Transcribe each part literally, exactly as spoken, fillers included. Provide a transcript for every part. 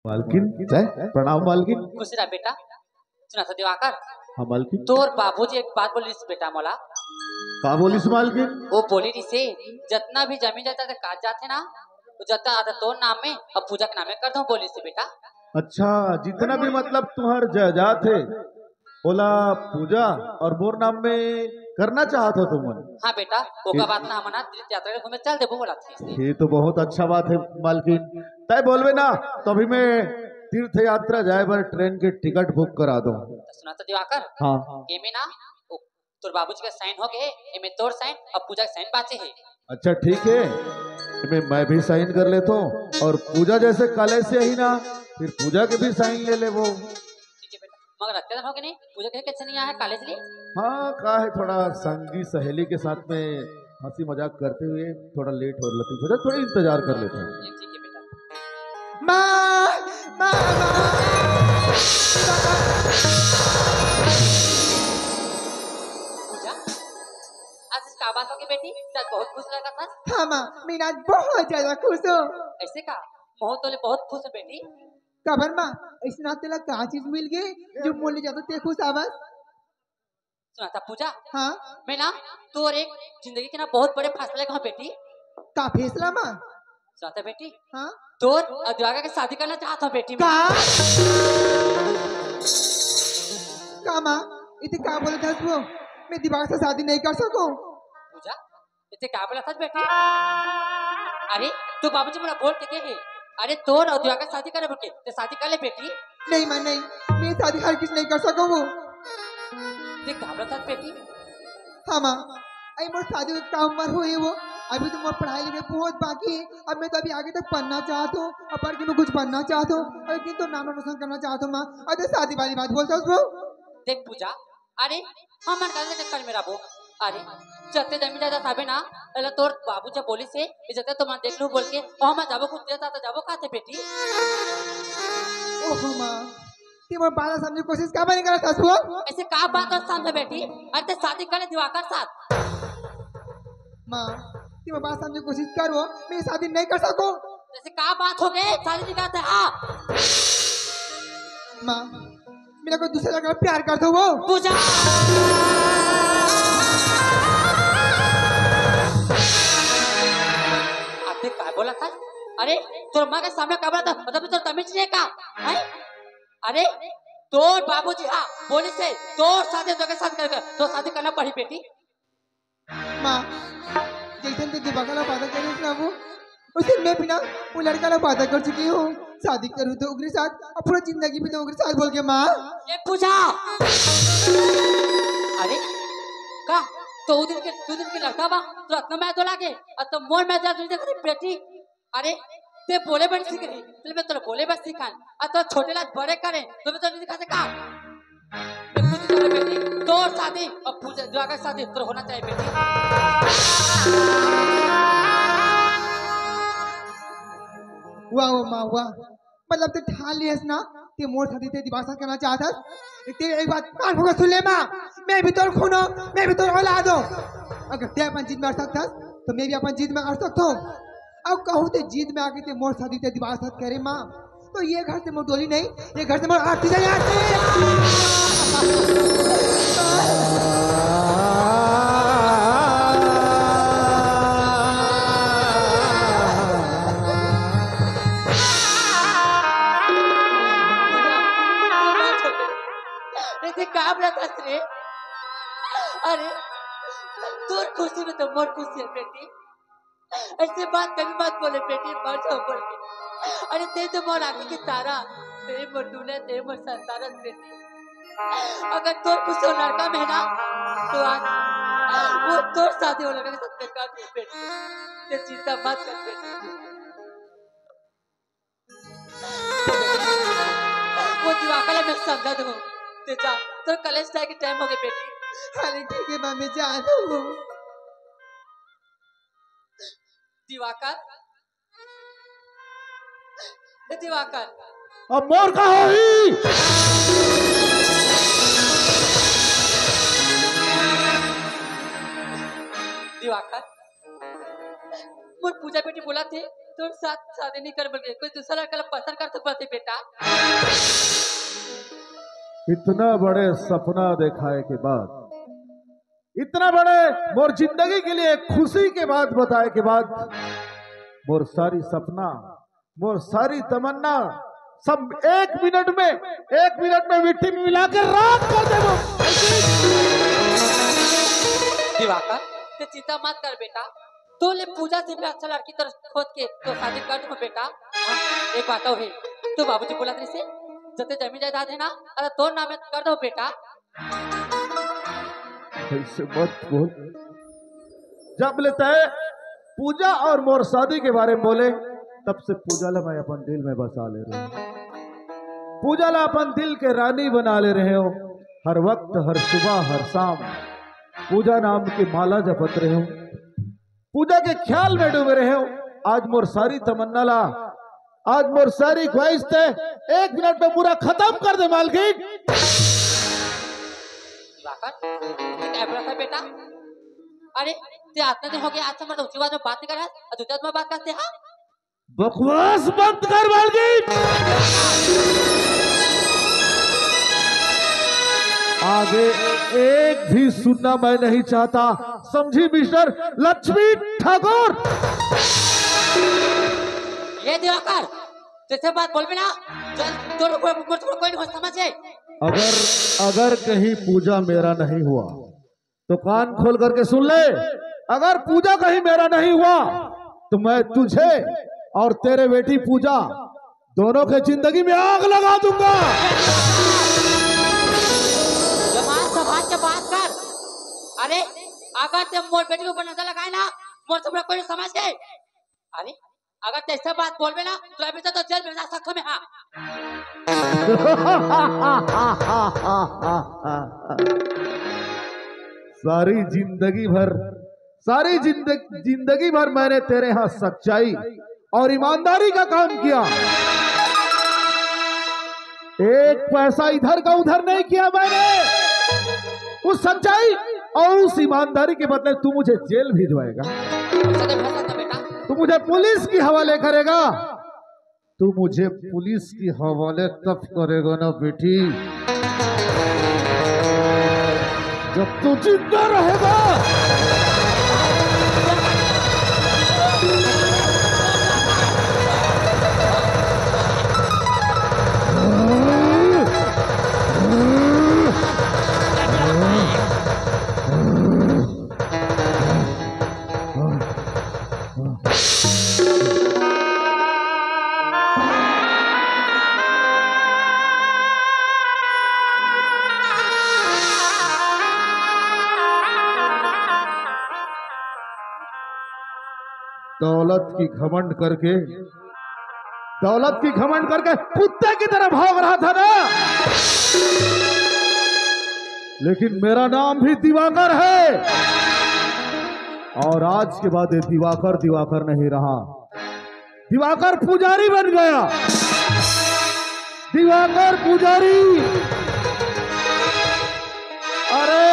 मालकिन, जय, प्रणाम मालकिन। खुश रह बेटा। सुनत हस दिवाकर, हाँ मालकिन। तोर बाबूजी एक बात बोलिस बेटा मोला। का बोलिस मालकिन? वो बोले रिहिसे, जतना भी जमीन जायदाद कागजात हे ना, वो जतना आधा तोर नाम में अउ पूजा के नाम में कर दो बोलिस बेटा। अच्छा, जितना भी मतलब तुम्हार जायदाद हे, ओला पूजा अउ मोर नाम में करना चाहत हो तुमन? हाँ बेटा, ओकर बाद ना हमन तीर्थ यात्रा के घूमे चल देबो बोलत हे। ये तो बहुत अच्छा बात हे मालकिन। तय बोलबे ना, तो अभी मैं तीर्थ यात्रा जाए बर ट्रेन के टिकट बुक करा दूं। त सुनत हस दिवाकर, हाँ। एमे ना, ओ, तोर बाबूजी के साइन हो गए, एमे तोर साइन अउ पूजा के साइन बाचे हे। अच्छा ठीक हे, एमे मैं भी साइन कर लेथों अउ पूजा जैसे कॉलेज से ही ना, फिर पूजा के भी साइन ले लेबो। ठीक हे बेटा, मगर अतका दिन हो गे नहीं, पूजा के कैसे नहीं आया कॉलेज ले? हाँ, का हे, थोड़ा संगी सहेली के साथ में हंसी मजाक करते हुए थोड़ा लेट हो लेती, थोड़ा, थोड़ा इंतजार कर लेते हैं। ठीक हे बेटा। माँ, माँ, माँ। पूजा, आज का बात हो गे बेटी? आज बहुत खुश लगा था। हाँ माँ, मैं आज बहुत ज्यादा खुश हूँ। ऐसे का? मैं तो ले बहुत खुश हूँ बेटी। काबर माँ, अइसना तेला का चीज मिल गे जो मोर ले ज्यादा ते खुश हवस? सुनत हस पूजा, हाँ? मैं ना तोर एक जिंदगी के ना बहुत बड़े फैसला लेके हूँ बेटी। का फैसला माँ? सुनत हस बेटी, हाँ? तोर अउ दिवाकर के शादी करना चाहत हूँ बेटी मैं। का? का माँ, इते का बोलत हस वो? मैं दिवाकर से शादी नहीं कर सकूँ। पूजा, इते का बोलत हस बेटी? अरे, तोर बाबूजी मोला बोल के गे हे। अरे, तोर अउ दिवाकर शादी करे बोल के, ते शादी कर ले बेटी। नहीं माँ, नहीं, मैं शादी हरगिज नहीं कर सकूँ वो। ते का बोलत हस बेटी? हाँ माँ, अरे मोर शादी के का उम्र होही वो, अभी तो मोर पढ़ाई लिखाई बहुत बाकी हे। अब मैं तो अभी आगे तक पढ़ना चाहत हूँ अउ पढ़ के मैं कुछ बनना चाहत हूँ, लेकिन तो नाम रोशन करना चाहत हूँ माँ। अरे शादी वाली बात बोलत हस वो। देख पूजा, अरे, हमन का चक्कर में रहिबो? अरे, जते जमीन जायदाद हवे ना, एला तोर बाबूजी बोलिस हे, ए जते तुमन देख लू बोल के, अउ हमन जाबो कुछ देर साथ जाबो काते बेटी। ओहो माँ, ते मोर बात समझे कोशिश काबर नहीं करत हस वो? ऐसे का बात समझे बेटी? अरे ते शादी कर ले दिवाकर साथ। माँ, ते मोर बात समझे कोशिश कर वो, मैं शादी नहीं कर सकूँ। ऐसे का बात हो गे? शादी नहीं करते, हाँ। माँ, मेरे को दूसरा लड़का प्यार करत हे वो। पूजा! अबे का बोलत हस? अरे, तोर माँ के सामने का बोलत हस? मतलब तोर तमीज नहीं हे का? हैं? अरे, तोर बाबूजी हाँ बोलिस हे, तोर शादी तोके साथ करके, तोर शादी करना पड़ही बेटी। माँ, जइसन ते दिवाकर ला पैदा करे हस ना वो, वइसन मैं भी ना वो लड़का ला पैदा कर चुकी हूँ। शादी करूँ तो ओकरे साथ, अउ पूरा जिंदगी भी तो ओकरे साथ बोल के माँ। ए पूजा! अरे, का? तो वो दिन के, दू दिन के लड़का बा, तो अतना मया तो लागे, अउ तो मोर मया तो नहीं देखा बेटी। अरे, ते बोले बर सीख रही, ते मैं तोला बोले बर सिखान, अउ तो छोटे ला बड़े करे, तो मैं तोला नहीं सिखा सका। मैं खुद करे बेटी, तोर शादी अउ पूजा, दिवाकर शादी तोर होना चाहिए बेटी। वाह, वाह, माँ, वाह। मतलब ते ठान लिहस ना, ते मोर शादी ते दिवाकर साथ करना चाहत हस। ते एक बात कान खोल के सुन ले माँ, मैं भी तोर खून हूँ, मैं भी तोर औलाद हूँ। अगर ते अपन जिद में अड़ सकत हस, तो मैं भी अपन जिद में अड़ सकत हूँ। अउ कहूँ ते जिद में आके ते मोर शादी ते दिवाकर साथ करे माँ, तो ये घर से मोर डोली नहीं, ये घर से मोर आरती नहीं, आरती। अरे, ते का बोलत हस रे? अरे, तोर खुशी में तो मोर खुशी हे बेटी। ऐसे बात कभी मत बोले बेटी, मर जाओ बोल के। अरे, ते तो मोर आँखी के तारा, ते मोर दुनिया, ते मोर संसार हस बेटी। अगर तोर खुशी वो लड़का में ना, तो आज वो तोर शादी वो लड़का के साथ बेकार हो बेटी। ते चिंता मत कर बेटी। वो दिवाकर ला मैं समझा दूँ। ते जा, तोर कॉलेज जाए के टाइम हो गे बेटी। अरे ठीक हे माँ, मैं जात हूँ। दिवाकर, ए दिवाकर। अब मोर का होही? दिवाकर, मोर पूजा बेटी बोलत हे, तोर साथ शादी नहीं कर बोल के कोई दूसरा लड़का ला पसंद कर सकत हे बेटा। इतना बड़े सपना देखाए के बाद, इतना बड़े मोर जिंदगी के लिए खुशी के बात बताए के बाद, मोर सारी सपना, मोर सारी तमन्ना सब एक मिनट में, एक मिनट में मिट्टी में मिला के राख कर देबो। दिवाकर, ते चिंता मत कर बेटा, तोर ले पूजा से भी अच्छा लड़की तोर खोज के तोर शादी कर दूं बेटा। हाँ, एक बात अउ हे, तोर बाबूजी बोलत रहिसे, जते जमीन जायदाद हे ना, अरे तोर नाम में कर दूं बेटा। ऐसे मत बोल। जब ले तैं पूजा अउ मोर शादी के बारे में बोले, तब से पूजा ला मैं अपन दिल में बसा ले रहेंव। पूजा ला अपन दिल के रानी बना ले रहेंव। हर वक्त, हर सुबह, हर शाम पूजा नाम के माला जपत रहेंव। पूजा के ख्याल में डूबे रहेंव। आज मोर सारी तमन्ना ला, आज मोर सारी ख्वाहिश ते एक मिनट में पूरा खतम कर दे मालकिन। दिवाकर, ते काय बोलत हस बेटा? अरे, ते अतना दिन हो गे, आज से मतलब ऊंची आवाज में बात नहीं कर रहा, आज ऊंची आवाज में बात करत हस, हाँ? बकवास बंद कर मालकिन। आगे एक भी सुनना मैं नहीं चाहता, समझी मिस्टर लक्ष्मी ठाकुर? ए दिवाकर, जैसे बात बोलबे ना, चल, तोर ऊपर, ऊपर, ऊपर कोई नहीं समझे। अगर, अगर कहीं पूजा मेरा नहीं हुआ, तो कान खोल करके सुन ले, अगर पूजा कहीं मेरा नहीं हुआ, तो मैं तुझे और तेरे बेटी पूजा दोनों के जिंदगी में आग लगा दूंगा। जबान संभाल के बात कर। अरे, अगर ते मोर बेटी के ऊपर नजर लगाए ना, मोर से बड़ा कोई नहीं समझ के। अरे, अगर ते ऐसे बात बोलबे ना, तो अभी तो, तो जेल में जा सकत हंव मैं, हाँ। सारी जिंदगी भर, सारी जिंदग-, जिंदगी भर मैंने तेरे यहाँ सच्चाई और ईमानदारी का काम किया। एक पैसा इधर का उधर नहीं किया मैंने। उस सच्चाई और उस ईमानदारी के बदले तू मुझे जेल भिजवाएगा, तू मुझे पुलिस के हवाले करेगा, तू मुझे पुलिस के हवाले तब करेगा ना बेटी, जब तू जिंदा रहेगा। दौलत की घमंड करके, दौलत की घमंड करके कुत्ते की तरह भौंक रहा था ना, लेकिन मेरा नाम भी दिवाकर है। और आज के बाद ये दिवाकर दिवाकर नहीं रहा, दिवाकर पुजारी बन गया। दिवाकर पुजारी, अरे,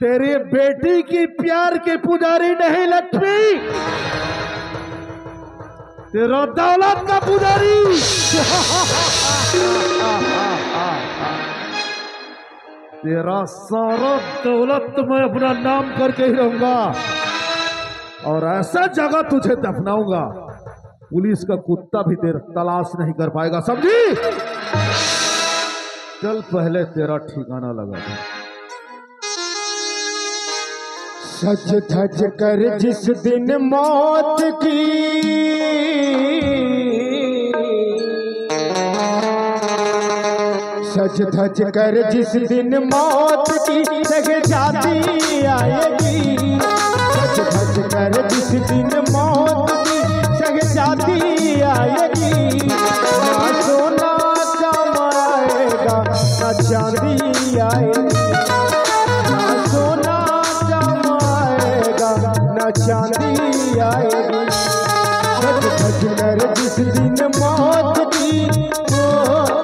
तेरी बेटी की प्यार की पुजारी नहीं लक्ष्मी, तेरा दौलत का पुजारी। तेरा सारा दौलत मैं अपना नाम करके ही रहूंगा और ऐसा जगह तुझे दफनाऊंगा, पुलिस का कुत्ता भी तेरा तलाश नहीं कर पाएगा, समझी? चल, पहले तेरा ठिकाना लगा दे। सज धज कर जिस दिन मौत की, सज धज कर जिस दिन मौत की शहजादी आएगी, सज धज कर जिस दिन मौत की शहजादी आएगी, ना सोना चांदी आएगा, ना चांदी आएगी, ना सोना चांदी आएगा, ना चांदी आएगी। सज धज कर जिस दिन मौत की, ओ,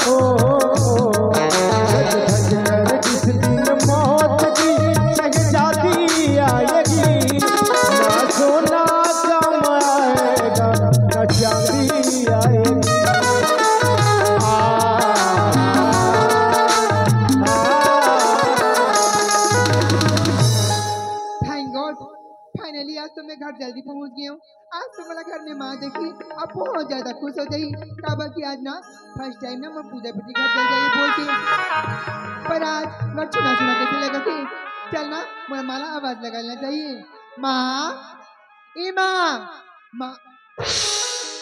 ओ, ओ, सज धज कर जिस दिन मौत की शहजादी आएगी, ना सोना चांदी जल्दी पहुंच गए हूँ। आज तो मोला घर में माँ देखी, अब बहुत ज्यादा खुश हो जाही, काबर कि आज ना फर्स्ट टाइम ना मैं पूजा बेटी घर चल जाही बोल के। पर आज मैं चुना चुना कैसे लगा थे। चल ना, मोला माला आवाज लगा लेना चाहिए। माँ, ए माँ, माँ,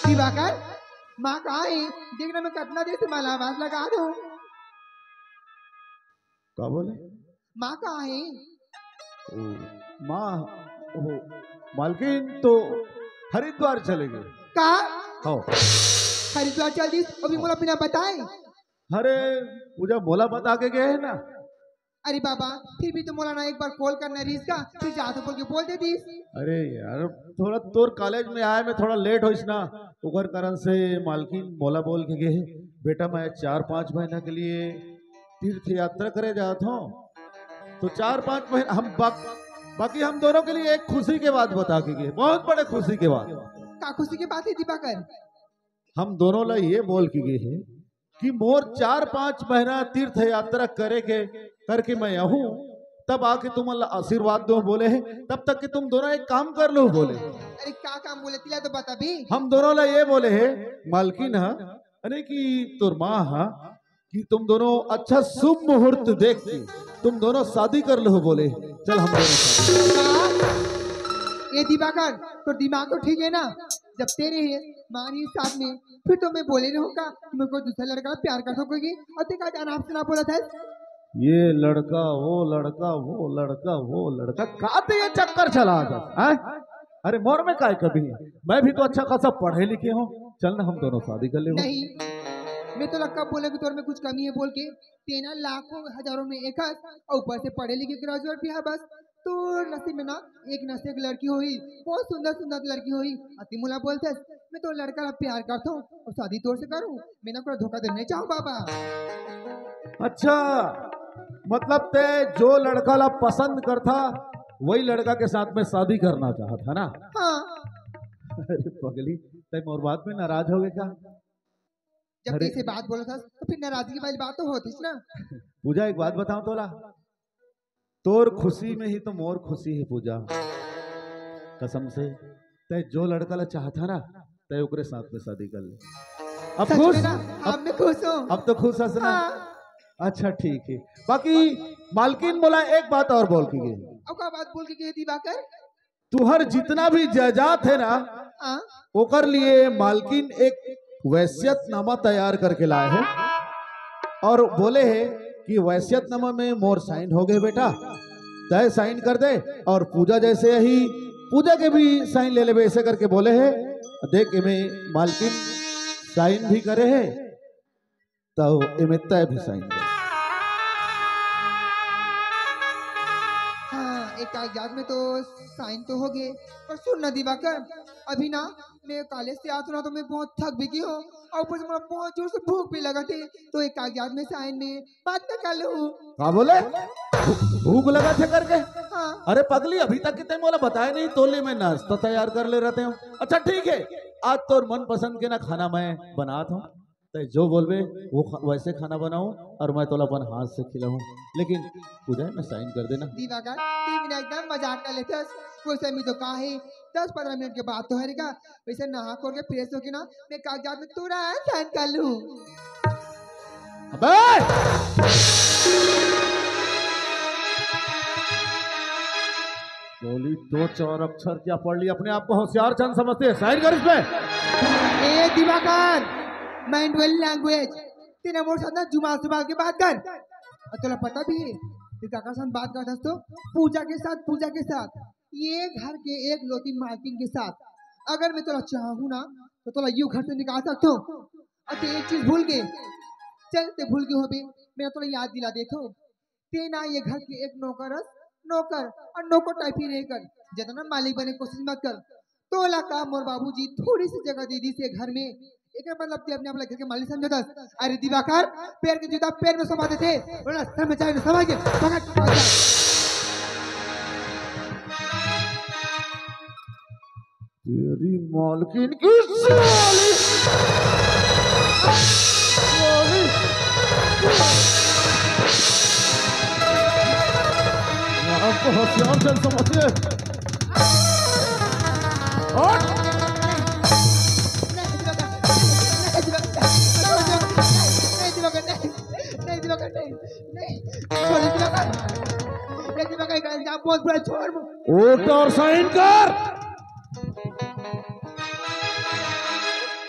दिवाकर, माँ कहाँ है? देख ना, मैं कितना देर से माला आवाज लगा दूँ। का बोले? माँ कहाँ है? ओ, माँ, ओ, मालकिन तो हरिद्वार चले गए। का? हाँ। हरिद्वार चल दिस, अभी मोला बिना बताए? अरे, पूजा मोला बता के गए है ना। अरे बाबा, फिर भी तो मोला ना एक बार कॉल करना रहिस का, फिर जात हूँ बोल के बोल दे दिस। अरे यार, थोड़ा तोर कॉलेज में आए में थोड़ा लेट होइस ना, ओकर कारण से मालकिन मोला बोल के गए, "बेटा, मैं चार पाँच महीना के लिए तीर्थ यात्रा करे जात हूँ।" तो चार पाँच महीना हम बाक-, बाकी हम दोनों के लिए एक खुशी के बात बता के गए, बहुत बड़े खुशी के बात। का खुशी के बात है दिवाकर? हम दोनों ला ये बोल के गए हैं कि मोर चार पाँच महीना तीर्थ यात्रा करे के, करके मैं आहूँ, तब आके तुमन ला आशीर्वाद दो बोले है, तब तक कि तुम दोनों एक काम कर लो बोले। अरे का काम बोले, तिला तो बता भी। हम दोनों ला ये बोले है, मालकिन हा, अरे कि तोर माँ हा, कि तुम दोनों अच्छा शुभ मुहूर्त देख के तुम दोनों शादी कर लो बोले। चल हम दोनों शादी। का? ये दिवाकर, तो दिमाग तो ठीक है ना? जब तेरे है माँ नहीं साथ में, फिर तो मैं बोले रहूँ का कि मैं कोई दूसरा लड़का प्यार कर सकूंगी? और तेरे का जाना आपसे ना बोला था। ये लड़का, वो लड़का, वो लड़का, वो लड़का, का ते ये चक्कर चला था, हैं? अरे मोर में काय कमी है? मैं भी तो अच्छा खासा पढ़े लिखे हूँ। चल ना, हम दोनों शादी कर ले। नहीं, मैं तो लक्का बोले कि तोर में कुछ कमी है बोल के। तेना लाखों हजारों में एक हस, और ऊपर से पढ़े लिखे ग्रेजुएट भी है बस। तो नसीब में ना एक नसीब एक लड़की होही, बहुत सुंदर सुंदर लड़की होही। अति मोला बोलथस, मैं तो लड़का ला प्यार करता हूँ और शादी तोर से करूँ। मैं ना कोई धोखा देना नहीं चाहूँ बाबा। अच्छा, मतलब ते जो लड़का ला पसंद करथा, वही लड़का के साथ में शादी करना चाहत है ना? हाँ। अरे पगली, ते मोर बात में नाराज हो गए का? जब अरे। तैसे बात बोला था तो फिर नाराजगी वाली बात तो होती ना। पूजा, एक बात बताऊं तोला, तोर खुशी में ही तो मोर खुशी है पूजा, कसम से। तय जो लड़का ला चाहता ना, तय ओकरे साथ में शादी कर ले। अब सच खुश? में ना? अब, अब मैं खुश हूँ। अब तो खुश हस ना? हाँ। अच्छा ठीक है। बाकी मालकिन मोला एक बात और बोल के गई। अब का बात बोल के गई दिवाकर? तुहर जितना भी जायदाद है ना, हाँ। ओकर लिए मालकिन एक वसीयतनामा तैयार करके लाए हैं और बोले हैं कि वसीयतनामा में मोर साइन हो गए बेटा, तय साइन कर दे। और पूजा जैसे ही, पूजा के भी साइन ले लेबे, ऐसे करके बोले हैं। देख, एमे मालकिन साइन भी करे है, तो एमे तय भी साइन कर। हाँ, एक कागजात में तो साइन तो हो गए, पर सुन ना दिवाकर, अभी ना मैं कॉलेज से आत हूँ ना तो मैं बहुत थक भी गई हूँ और ऊपर से मुझे बहुत जोर से भूख भी लगा थे, तो एक कागजात में साइन में बात ना कर लूँ। का बोले? भू-, भूख लगा थे करके? हाँ। अरे पगली, अभी तक कितने मोला बताया नहीं, तोले मैं नाश्ता तैयार कर ले रहते हूँ। अच्छा ठीक है, आज तोर मनपसंद के ना खाना मैं बनात हूँ। तय जो बोलबे वो खा-, वैसे खाना बनाऊं और मैं तोला अपन हाथ से खिलाऊं। लेकिन पूजा में साइन कर देना। दिवाकर, तीन मिनट एकदम मजाक कर लेते हैं। वो समय तो का है, दस पन्द्रह मिनट के बाद तो हरेगा। वैसे नहा खोल के फ्रेश होके ना मैं कागजात में तुरंत साइन कर लूं। अबे! बोली दो चार अक्षर क्या पढ़ ली, अपने आप को होशियार चंद समझते हैं। साइन कर इस पे। ए दिवाकर, माइंड वेल लैंग्वेज, तेना मोर साथ ना जुबान संभाल के बात कर। और तोला पता भी है, तू काकर साथ बात करत हस तो? पूजा के साथ, पूजा के साथ, ये घर के एक लौती मालकिन के साथ। अगर मैं तोला चाहूँ ना तो तोला यू घर से निकाल सकता हूँ। और ते एक चीज भूल गए, चल ते भूल गए होबे, मैं तोला याद दिला देता हूँ। तेना ये घर के एक नौकर अस, नौकर और नौकर टाइप ही रहकर, जितना मालिक बने कोशिश मत कर। तोला का मोर बाबूजी थोड़ी सी जगह दे दी से घर में, एक मतलब ते अपने आप ला घर के मालिक समझत हस। अरे दिवाकर, पैर के जूता पैर में समा देते, बोला सर में जाए ना, समझ गए? पकड़, पकड़। तेरी मालकिन की साली। साली। आपको होशियार जन समझिए। बहुत बड़ा छोड़। उठ और साइन कर।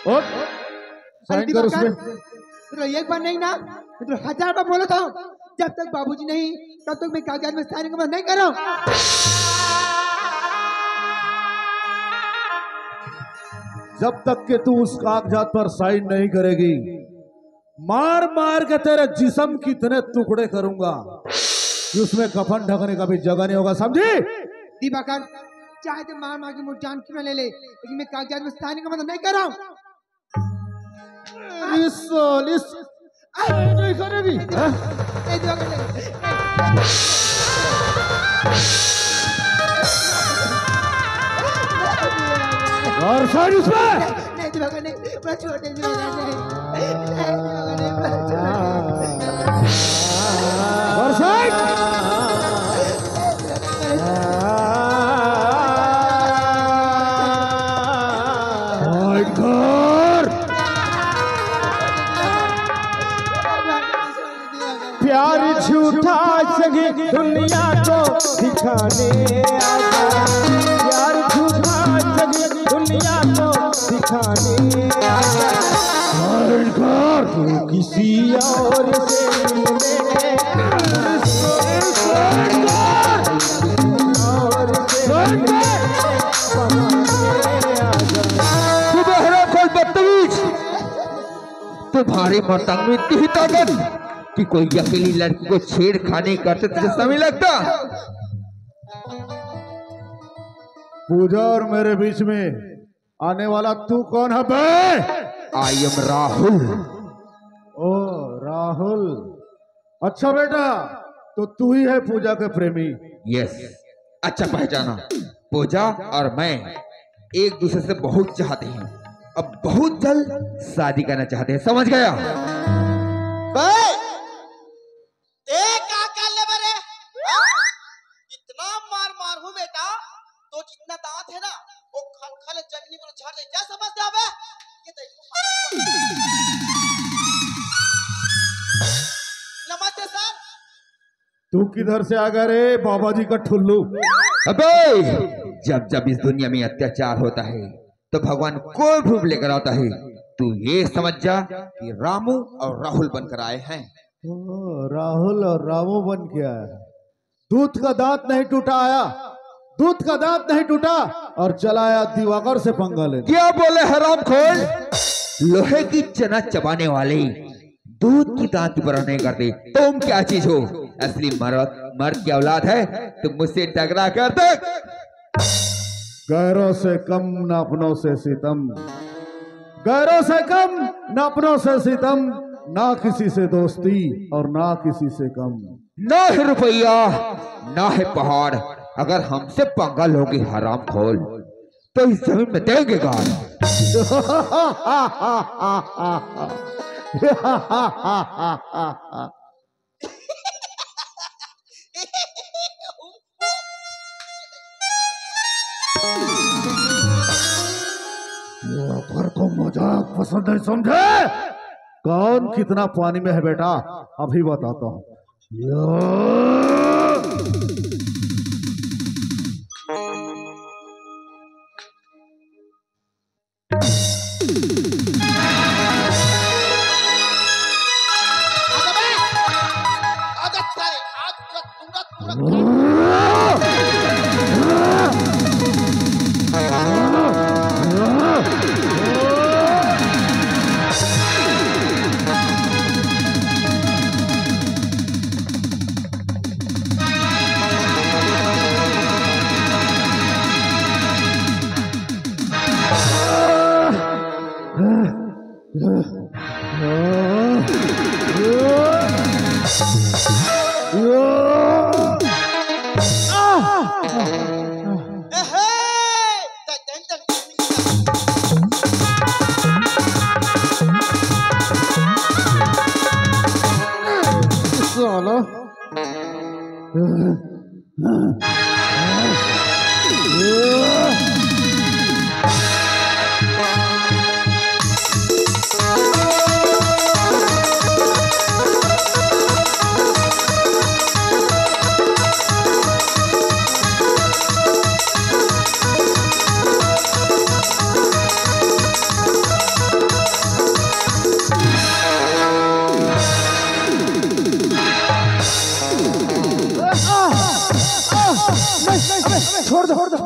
उठ, साइन कर उसमें। तो एक बार नहीं ना, मैं तो हजार बार बोला था, जब तक बाबूजी नहीं, तब तक मैं कागजात में साइन का नहीं कर रहा हूँ। जब तक के तू उस कागजात पर साइन नहीं करेगी, मार मार के तेरे जिस्म के इतने टुकड़े करूंगा कि उसमें कफन ढकने का भी जगह नहीं होगा, समझी? दिवाकर, चाहे तो मार मार के मोर जान क्यों ना ले ले, लेकिन मैं कागजात में साइन का मतलब नहीं कर रहा हूँ। इस, इस, अरे, नहीं करेगी, हाँ? नहीं दिवाकर, नहीं। और साइन उस पर। नहीं, नहीं, दिवाकर, नहीं। मैं छोड़ दे, दिवाकर, नहीं। नहीं, दिवाकर, नहीं, मैं छोड़ दे। और साइन। साइन कर। प्यार झूठा सही दुनिया को दिखाने आजा, प्यार झूठा सही दुनिया को दिखाने आजा। तू किसी और से मिलने के, और से मिलने के बहाने आजा। तू बहरा खोल बदतमीज। तुम्हारी मर्दानगी में इतनी ताकत कि कोई अकेली लड़की को छेड़खानी करते तुझे समय लगता? पूजा और मेरे बीच में आने वाला तू कौन है बे? I am Rahul. ओ राहुल, अच्छा बेटा, तो तू ही है पूजा के प्रेमी? यस, अच्छा पहचाना। पूजा और मैं एक दूसरे से बहुत चाहते हैं, अब बहुत जल्द शादी करना चाहते हैं, समझ गया? बे, ए का कर ले बरे? इतना मार मार हूँ बेटा, तो जितना दांत है ना, वो खल खल जमीन पर झड़ जाए। क्या समझते हो बे? ये देखो। नमस्ते सर। तू किधर से आ गया रे, बाबा जी का ठुल्लू? अबे, जब जब इस दुनिया में अत्याचार होता है, तो भगवान कोई रूप लेकर आता है। तू ये समझ जा कि रामू और राहुल बनकर आए हैं। ओ, राहुल और रामू बन के आया। दूध का दांत नहीं टूटा आया, दूध का दांत नहीं टूटा और चला आया दिवाकर से पंगा लेने। क्या बोले हरामखोर? लोहे की चना चबाने वाले दूध की दांत बड़ा नहीं करते। तुम क्या चीज हो? असली मर्द, मर्द की औलाद है, तुम मुझसे टकरा कर देख। गैरों से कम, ना अपनों से सितम। गैरों से कम, ना अपनों से सितम। ना किसी से दोस्ती और ना किसी से कम। ना है रुपया, ना है पहाड़। अगर हमसे पंगा लोगे हरामखोर, तो इस जमीन में देंगे गाड़। घर को मजाक पसंद नहीं समझे। कौन कितना पानी में है बेटा, अभी बताता हूँ।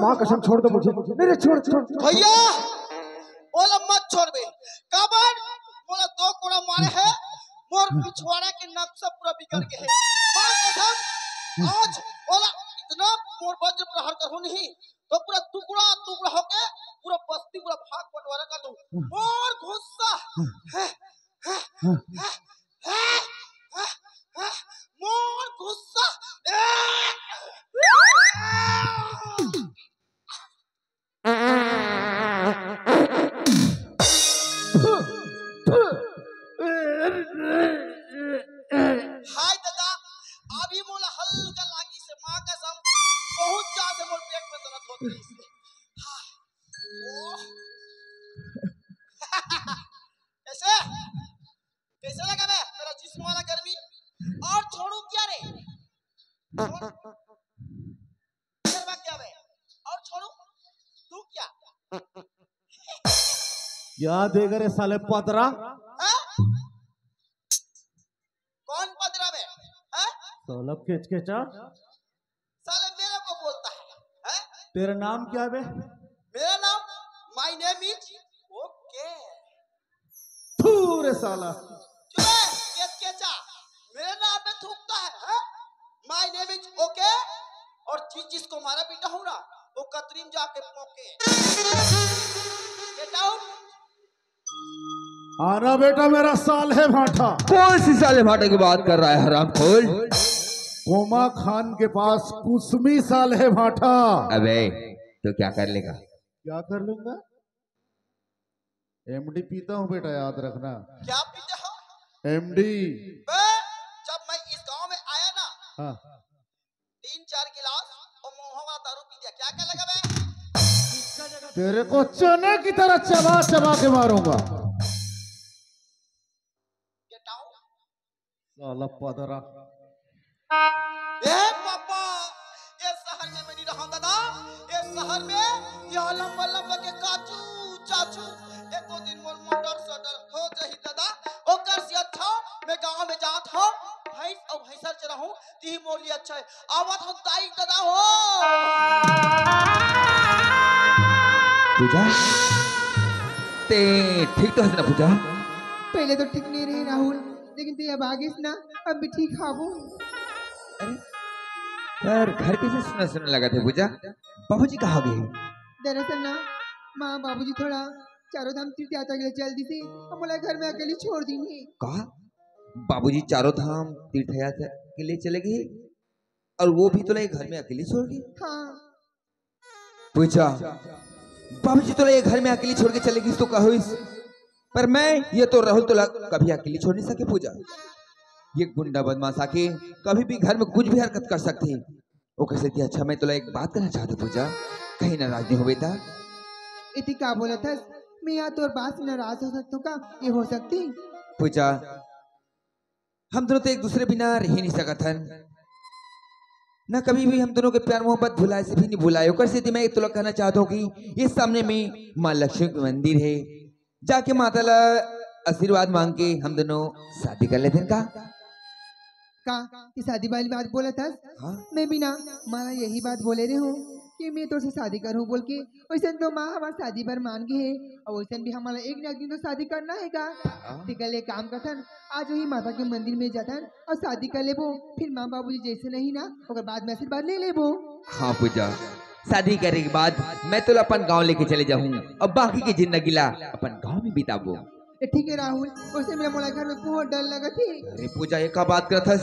माँ कसम, छोड़ दो मुझे। नहीं, नहीं, छोड़, छोड़, छोड़। भैया, ओला मत छोड़बे। काबर? मोला दो कोड़ा मारे हे, मोर पिछवाड़ा के नक्शा पूरा बिगड़ गे हे। माँ कसम, आज ओला इतना मोर वज्र प्रहार करहूँ नहीं, तो पूरा टुकड़ा टुकड़ा होके पूरा बस्ती, पूरा भाग बंटवारा कर दूँ। मोर गुस्सा, मोर गुस्सा। हाय दादा, अभी मोला हल्का लागिस हे, माँ कसम, बहुत जोर से मोर पेट में दर्द होत रहिस हे। हाय, ओह। कैसे? कैसे लगा बे मेरा जिस्म वाला गर्मी? और छोड़ू क्या रे? छोड़। शर्मा क्या बे? और छोड़ू? तू क्या? क्या देख रे साले पदरा? हाँ? कौन पदरा बे? हाँ? साला केचकेचा। साले मेरे को बोलता है, हैं? तेरा नाम क्या बे? मेरा नाम, my name is OK। थू रे साला। चुप है, केचकेचा। मेरे नाम पे थूकता है, हैं? My name is OK। और जिस जिसको मारा पीटा हूँ ना, वो कतरी में जाके पोके। Get out। आना बेटा मेरा साले भाटा। कौन सी साले भाटा की बात कर रहा है हरामखोर? कोमा खान के पास कुसमी साले भाटा। अबे, तो क्या कर लेगा? क्या कर लूंगा? एमडी पीता हूँ बेटा, याद रखना। क्या पीते हो? एमडी। बे, जब मैं इस गांव में आया ना, हाँ। तीन चार गिलास और महुआ वाला दारू पी लिया, क्या क्या लगा बे? तेरे को चने की तरह चबा चबा के मारूंगा। Get out। साला पदरा। ए पापा, ये शहर में मैं नहीं रहूं दादा। ये शहर में ये लंबा लंबा के काचू चाचू, एको दिन मोर मोटर सटर हो जाही दादा। ओकर से अच्छा मैं गांव में जात हूं, भैंस और भैंसर चराहूं, ती मोर लिए अच्छा है। आवत हम ताई दादा हो। पूजा, ते ठीक तो हस ना पूजा? पहले तो ठीक नहीं रहे राहुल, लेकिन ते अब आगे से ना, अब भी ठीक हावो। अरे, पर घर कैसे सुना सुना लगा थे पूजा? बाबूजी कहाँ गए? दरअसल ना, माँ बाबूजी थोड़ा चारों धाम तीर्थ यात्रा के लिए चल दी थी, हम बोला घर में अकेली छोड़ दी नहीं। कहा? बाबूजी चारों धाम तीर्थ यात्रा के लिए चले गए और वो भी तोला ये घर में अकेली छोड़ गई? हाँ। पूजा, बाबूजी तोला ये घर में अकेली छोड़ के चले गई तो का होइस? पर मैं ये तो राहुल तोला कभी अकेली छोड़ नहीं सके पूजा। ये गुंडा बदमाश आके कभी भी घर में कुछ भी हरकत कर सकते हैं। ओकर सेती अच्छा मैं तोला एक बात कहना चाहत हूँ पूजा, कहीं नाराज नहीं हो बेटा। इति का बोलत हस? मैं यहाँ तोर बात से नाराज हो सकतो का? ये हो सकती? पूजा, हम दोनों तो एक दूसरे बिना रह नहीं सकत हन, ना कभी भी हम दोनों के प्यार मोहब्बत भुलाए से भी नहीं भुलाए। ओकर सेती मैं तोला कहना चाहत हूँ कि ये सामने में माँ लक्ष्मी के मंदिर है, जाके माता ला आशीर्वाद मांग के हम दोनों शादी कर लेते हैं का? का ये शादी वाली बात बोलत हस? हाँ। मैं भी ना माँ ला यही बात बोले रहे हूँ कि मैं तोर से शादी करूँ बोल के। वैसे तो माँ हमार शादी बर मान गई है और वैसे भी हमारा एक ना एक दिन तो शादी करना है का? हाँ। तेकर ले काम करथन, आज वही माता के मंदिर में जाथन और शादी कर लेबो। फिर माँ बाबूजी जैसे नहीं ना, ओकर बाद में आशीर्वाद ले लेबो। हाँ पूजा, शादी करे के बाद मैं तोला अपन गांव लेके चले जाहूँ और बाकी के जिंदगी ला अपन गांव में बिताबो। ए, ठीक है राहुल, वैसे मेरा मोला घर में बहुत डर लगत है। अरे पूजा, ये का बात करत हस?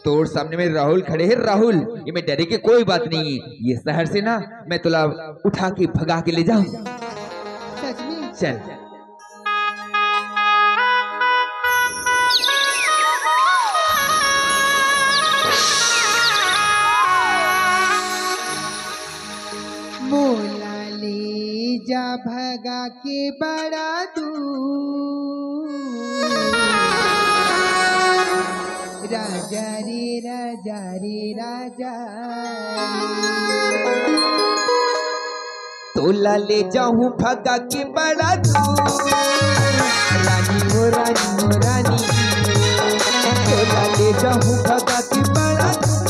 तोर सामने में राहुल खड़े है, राहुल। ये में डरे के कोई बात नहीं है। ये शहर से ना मैं तोला उठा के भगा के ले जाऊं। सच में? चल। मोला ले जा भगा के बड़ा दूर। राजा रे, राजा रे, राजा। तोला ले जाहूं भगा के बड़ा दूर। रानी ओ रानी ओ रानी, तोला ले जाहूं भगा के बड़ा दूर।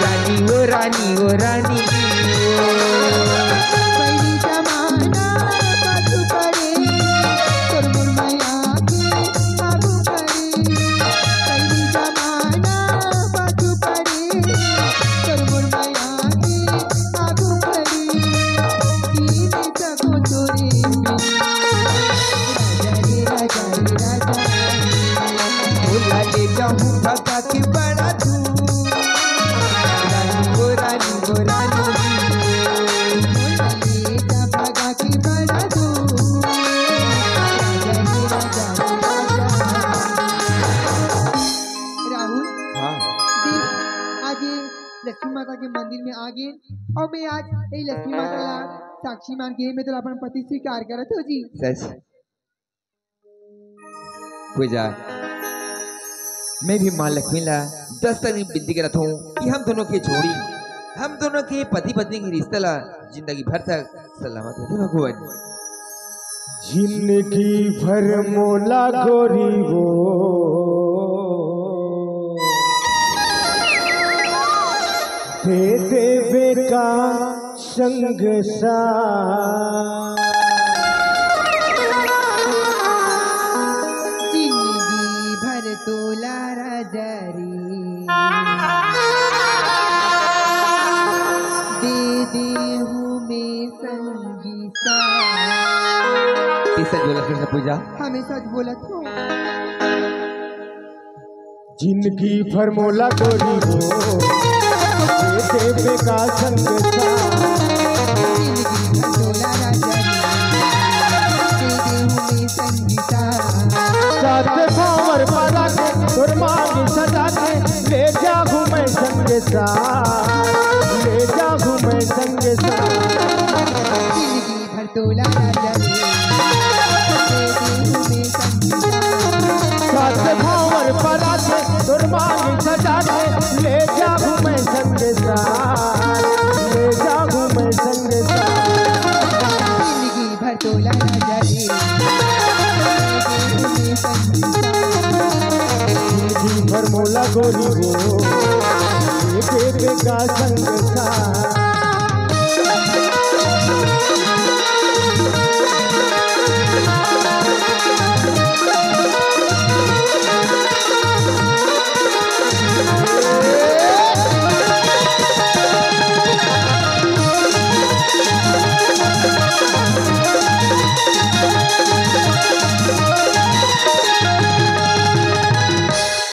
रानी ओ रानी ओ रानी, के बड़ा धूम। रानी वो, रानी वो, रानी वो। मोला ले जा भगा के बड़ा धूम। राजा रे राजा रे राजा। राहुल, हाँ। देख, आज ये लक्ष्मी माता के मंदिर में आ गे अउ मैं आज ये लक्ष्मी माता ला साक्षी मान के मैं तोला अपन पति स्वीकार करत हो जी। सच। पूजा, मैं भी माँ लक्ष्मी ला दस तनी बिनती करत हूँ कि हम दोनों के जोड़ी, हम दोनों के पति पत्नी के रिश्ता ला जिंदगी भर तक सलामत रखे भगवान। जिंदगी भर मोला गोरी वो दे देवे का संग सा। जिंदगी भर तोला राजा रे दे दे हूँ मैं संगी सा। ते सच बोलत हस पूजा? हाँ, मैं सच बोलत हूँ। जिंदगी भर मोला गोरी वो दे देवे का संग सा। जिंदगी भर तोला राजा रे दे दे हूँ मैं संगी सा। सात भांवर परा के तोर मांग सजा के ले जाहूँ मैं संग सा, ले जाहूँ मैं संग सा। जिंदगी भर तोला राजा रे दे दे हूँ मैं संगी सा। सात भांवर परा के तोर मांग सजा के ले जाहूँ मैं संग सा, ले जाहूँ मैं संग सा। जिंदगी भर तोला राजा रे दे दे हूँ मैं संगी सा। जिंदगी भर मोला गोरी वो दे देवे का संग सा।